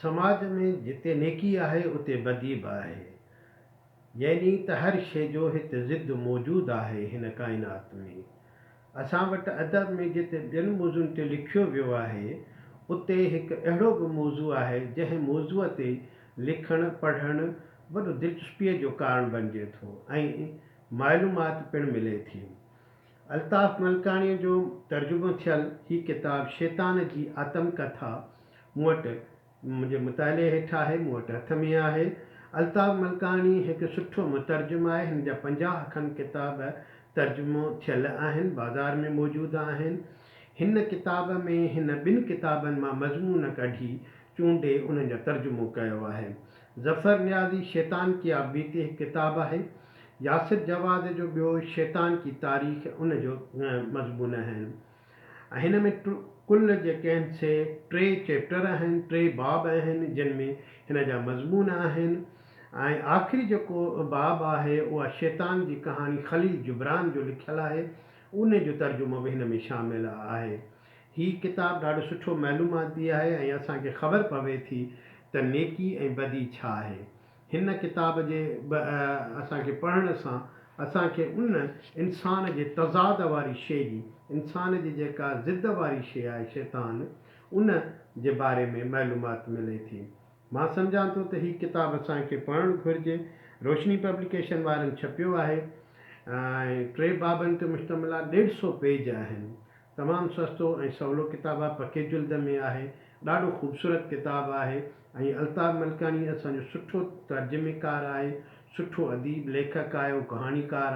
سماج ۾ جتي نيڪي آهي اتي بدي به آهي. يعني ته هر شيء جو هت ضد موجود آهي هن ڪائنات ۾. اسان وٽ ادب ۾ جتي ٻين موضوعن تي لکيو ويو آهي اتي هڪ اهڙو به موضوع آهي جنهن موضوع تي لکڻ پڙهڻ وڏو دلچسپيء جو ڪارڻ بنجي ٿو ۽ معلومات پڻ ملي ٿي. الطاف ملڪاڻيء جو ترجمو ٿيل هي ڪتاب شيطان جي آتم ڪٿا مون وٽ منهنجي مطالعي هيٺ آهي، مون وٽ هٿ ۾ آهي. الطاف ملڪاڻي هڪ سٺو مترجم آهي، هن جا 50 کن ڪتاب ترجمو ٿيل آهن، بازار ۾ موجود آهن. هن ڪتاب ۾ هن ٻن ڪتابن مان مضمون ڪڍي، چونڊي انهن جو ترجمو ڪيو آهي. ظفر نيازي شيطان ڪي آپ بيتي هڪ ڪتاب آهي. ياسر جواد جو ٻيو شيطان ڪي تاريخ ان جو مضمون آهن. ۽ هن ۾ ڪل جيڪي آهن سي ٽي چيپٽر آهن، ٽي باب آهن جن ۾ هن جا مضمون آهن ۽ آخري جيڪو باب آهي اها شيطان جي ڪهاڻي خليل جبران جو لکيل آهي ان جو ترجمو به هن ۾ شامل آهي. هي ڪتاب ڏاڍو سٺو معلوماتي آهي ۽ اسان کي خبر پوي ٿي ته نيڪي ۽ بدي ڇا آهي. هن ڪتاب جي اسان کي پڙهڻ سان اسان کي ان انسان جي تضاد واري شيء جي، انسان جي جيڪا ضد واري شيء آهي شيطان، ان جي باري ۾ معلومات ملي ٿي. مان سمجهان ٿو ته هي ڪتاب اسان کي پڙهڻ گهرجي. روشني پبليڪيشن وارن ڇپيو آهي ۽ ٽي بابن تي مشتمل آهي. ڏيڍ سو پيج آهن. تمام سستو ۽ سولو ڪتاب آهي، پڪي جلد ۾ آهي، ڏاڍو خوبصورت ڪتاب آهي ۽ الطاف ملڪاڻي اسان جو سٺو ترجميڪار آهي، سٺو اديب، ليکڪ آهي، هو ڪهاڻيڪار آهي.